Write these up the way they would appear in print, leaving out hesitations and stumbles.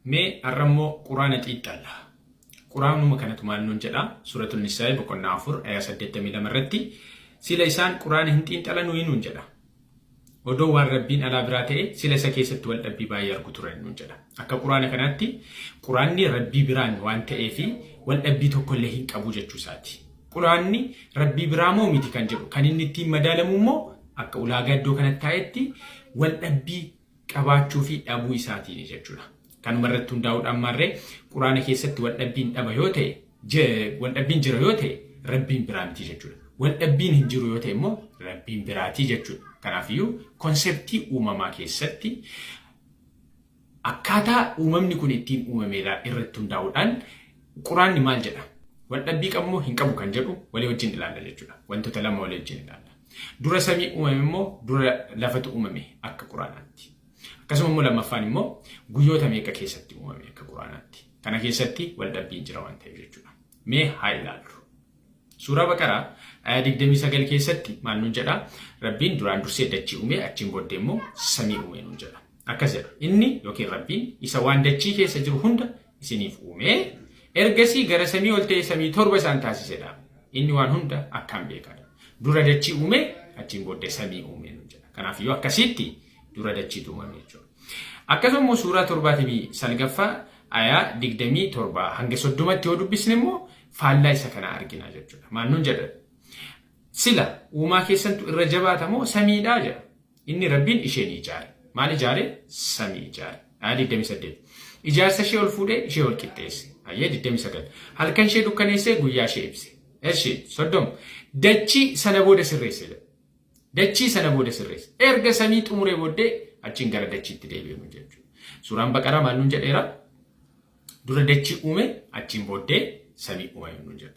Mee har'a immoo Quraana xiinxalla. Quraanuma kanatu maal nuun jedha? Suuratul Nisaa'i boqonnaa 4 ayaa 82 irratti sila isaan Quraana hin xiinxalanuu nuun jedha. Odoo waan Rabbiin alaa biraa ta'e sila isa keessatti wal dhabbii baay'ee argu turan nuun jedha. Akka Quraana kanaatti Quraanni Rabbii biraan waan ta'eefi wal dhabbii tokkollee hin qabu jechuu isaati. Quraanni Rabbii biraa moo miti kan jedhu kan inni ittiin madaalamu immoo akka ulaagaa iddoo kanatti taa'etti wal dhabbii qabaachuu fi dhabuu isaatiini jechuudha. Kanuma irratti hundaa'uudhaan maarree Quraana keessatti wal dhabbiin dhaba yoo ta'e wal dhabbiin jira yoo ta'e Rabbiin biraa miti jechuudha. Wal dhabbiin hin jiru yoo ta'e immoo Rabbiin biraatii jechuudha. Kanaafiyyuu konseptii uumamaa keessatti akkaataa uumamni kun ittiin uumame irratti hundaa'uudhaan Quraanni maal jedha? Wal dhabbii qabu moo hin qabu kan jedhu walii wajjin ilaalla jechuudha. Wantoota lama walii wajjin ilaalla. Dura samii uumame immoo dura lafatu uumame akka Quraanaatti. Akkasuma immoo lammaffaan immoo guyyoota meeqa keessatti uumame akka Quraanaatti. Kana keessatti wal dhabbiin jira waan ta'eef jechuudha. Mee haa ilaallu. Suuraa Baqaraa ayaa 29 keessatti maal nuun jedha? Rabbiin duraan dursee dachii uumee achiin booddee immoo samii uumee nuun jedha. Akkas jedha. Inni yookiin Rabbiin isa waan dachii keessa jiru hunda isiniif uumee ergasii gara samii ol ta'e samii torba isaan taasisedha. Inni waan hunda akkaan beekaadha. Dura dachii uumee achiin booddee samii uumee nuun jedha. Kanaafiyyuu akkasitti dura dachiitu uumame jechuudha. Akkasuma immoo suuraa 79ffaa ayaa 27 hanga 30tti yoo dubbisne immoo faallaa isa kanaa argina jechuudha. Maal nuun jedha? Sila uumaa keessantu irra jabaata moo samiidhaa jedha. Inni Rabbiin ishee ni ijaare. Maal ijaare? Samii ijaare. Ayaa 28. Ijaarsa ishee ol fuudhee ishee ol qixxeesse. Ayyee 29. Halkan ishee dukkaneessee guyyaa ishee ibse. Eshi 30. Dachii sana booda sirreesse jedha. Dachii sana booda sirreesse. Erga samii xumuree booddee achiin gara dachiitti deebi'e nuun jechuudha. Suuraan Baqaraa maal nuun jedheera? Dura dachii uume achiin booddee samii uumame nuun jedha.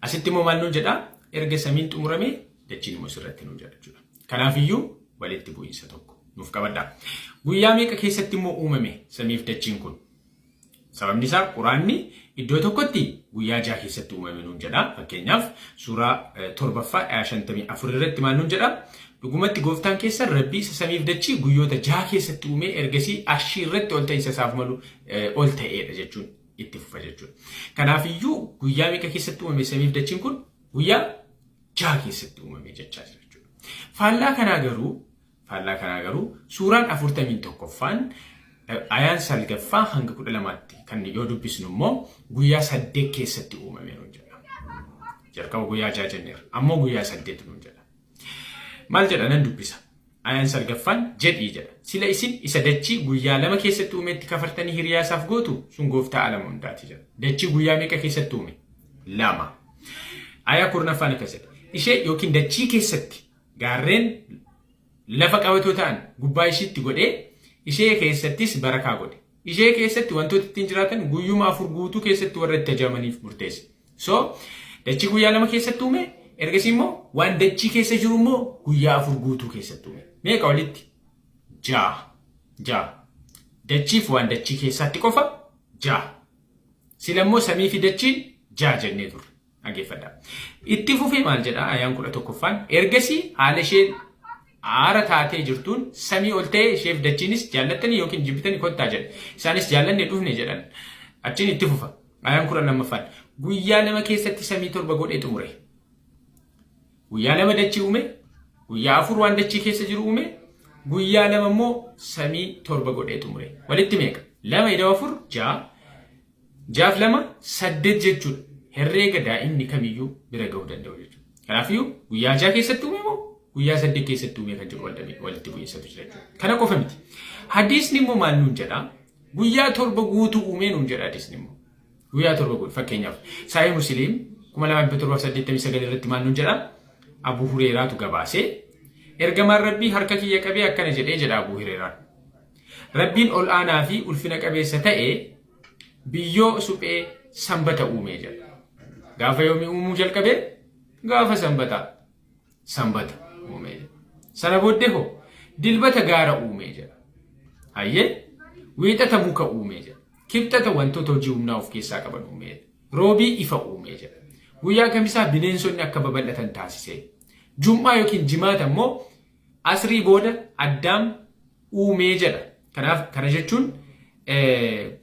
Asitti immoo maal nuun jedha? Erga samiin xumurame dachiin immoo sirratti nuun jedha jechuudha. Kanaafiyyuu walitti bu'iinsa tokko nuuf qabadha. Guyyaa meeqa keessatti immoo uumame samiif dachiin kun? Sababni isaa Quraanni iddoo tokkotti guyyaa jaha keessatti uumame nuun jedha. Fakkeenyaaf suuraa 7ffaa ayaa 54 irratti maal nuun jedha? Dhugumatti gooftaan keessan Rabbii isa samiif dachii guyyoota jaha keessatti uumee ergasii arshii irratti ol ta'iinsa isaaf malu ol ta'eedha jechuun itti fufa jechuudha. Kanaafiyyuu guyyaa meeqa keessatti uumame samiif dachiin kun? Guyyaa jaha keessatti uumame jechaa jira jechuudha. Faallaa kanaa garuu Faallaa kanaa garuu suuraan 41ffaan ayaan 9ffaa hanga 12tti kan yoo dubbisnu immoo guyyaa 8 keessatti uumame nuun jedha. Jalqaba guyyaa 6 jenneerra. Ammoo guyyaa 8 nuun jedha. Maal jedha nan dubbisa. Ayaan 9ffaan jedhii jedha. Sila isin isa dachii guyyaa 2 keessatti uumetti kafartanii hiriyaa isaaf gootu sun gooftaa alama hundaati jedha. Dachii guyyaa meeqa keessatti uume? 2. Ayaa 10ffaan akkas jedha. Ishee yookiin dachii keessatti Gaarreen lafa qabatoo ta'an gubbaa ishiitti godhee, ishee keessattis barakaa godhe. Ishee keessatti wantoota ittiin jiraatan guyyuma 4 guutuu keessatti warra itti ajajamaniif murteesse. So, dachii guyyaa 2 keessatti uume, ergasii immoo waan dachii keessa jiru immoo guyyaa 4 guutuu keessatti uume. Meeqa walitti? 6. 6. Dachiif waan dachii keessaatti qofa 6. Sila immoo samii fi dachiin 6 jennee turre. Dhaggeeffadhaa. Itti fufee maal jedha ayaan 11ffaan ergasii haala isheen aara taatee jirtuun samii ol ta'ee isheef dachiinis jaallattanii yookiin jibbitanii kottaa jedhe. Isaanis jaallanne dhufne jedhan. Achiin itti fufa. Ayaan 12ffaan guyyaa 2 keessatti samii 7 godhee xumure. Guyyaa 2 dachii uume, guyyaa 4 waan dachii keessa jiru uume, guyyaa 2 immoo samii 7 godhee xumure. Walitti meeqa? 2 ida'u 4 6. Jaaf 2 8 jechuudha. Herreega daa'imni kamiyyuu bira gahuu danda'u jechuudha. Kanaafiyyuu guyyaa 6 keessatti uume moo guyyaa 8 keessatti uume kan jedhu walitti bu'iinsatu jira jechuudha. Kana qofa miti. Hadiisni immoo maal nuun jedha? Guyyaa 7 guutuu uumee nuun jedha hadiisni immoo. Guyyaa 7 guutuu fakkeenyaaf Saahih Musliim 2789 irratti maal nuun jedha? Abu Hureeraatu gabaasee ergamaan Rabbii harka kiyya qabee akkana jedhee jedha Abu Hureeraan. Rabbiin ol aanaa fi ulfina qabeessa ta'e biyyoo suphee sanbata uumee jedha. Gaafa yoomii uumuu jalqabe? Gaafa sanbataa. Sanbata uumee jedha. Sana booddee hoo dilbata gaara uumee jedha. Hayyee wiixata muka uumee jedha. Kibxata wantoota hojii humnaa of keessaa qaban uumee jedha. Roobii ifa uumee jedha. Guyyaa kamisaa bineensonni akka babal'atan taasisee. Jum'aa yookiin jimaata immoo asrii booda Addaam uumee jedha. Kanaaf kana jechuun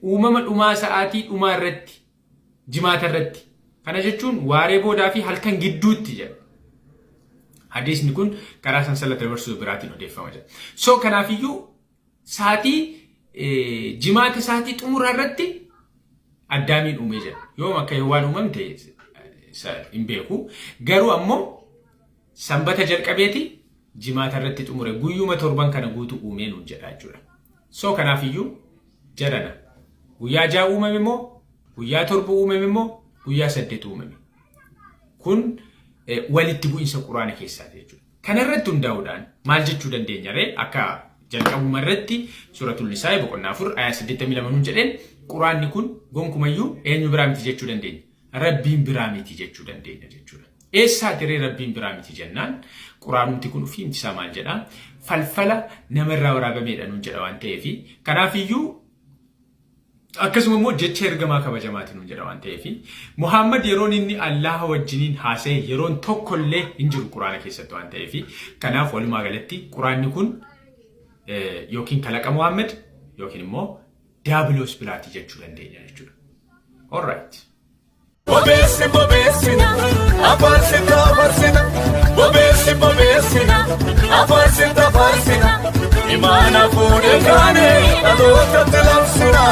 Uumama dhumaa sa'aatii dhumaa irratti, jimaata irratti. Kana jechuun waaree boodaa fi halkan gidduutti jedha. Hadiisni kun karaa sansalata dabarsuu biraatiin odeeffama jedha. So kanaafiyyuu sa'aatii jimaata sa'aatii xumuraa irratti Addaamiin uumee jedha. Yoom akka Hewwaan uumamte hin beeku. Garuu ammoo sanbata jalqabeeti jimaata irratti xumure, guyyuma torban kana guutuu uumee nuun jedha jechuudha. So kanaafiyyuu jarana, guyyaa 6 uumame moo, guyyaa 7 uumame moo, guyyaa 8 uumame? Kun walitti bu'insa quraana keessaati jechuudha. Kana irratti hundaa'uudhaan maal jechuu dandeenya ree? Akka jalqabuma irratti Suuratul Nisaa'i boqonnaa 4 ayaa 82 nuun jedheen, quraanni kun gonkumayyuu eenyu biraa miti jechuu dandeenya? Rabbiin biraa miti jechuu dandeenya jechuudha. Eessaati ree Rabbiin biraa miti jennaan? Quraanumti kun ofii isaa maal jedhaa? Falfala namarraa waraabameedha nuun jedha waan ta'eef, kanaafiyyuu akkasuma immoo jecha ergamaa kabajamaati nuun jedha waan ta'eef, Muhammad yeroon inni Allaha wajjiniin haasa'e yeroon tokkollee hin jiru quraana keessatti waan ta'eef, kanaaf walumaa galatti quraanni kun yookiin kalaqa Muhammad yookiin immoo Daabiloos biraati jechuu dandeenya jechuudha. Alright. Bobeessi bobeessina, afaarsita afaarsina, bobeessi bobeessina, afaarsita afaarsina, imaana fuudhee kaane dhalootatti labsina.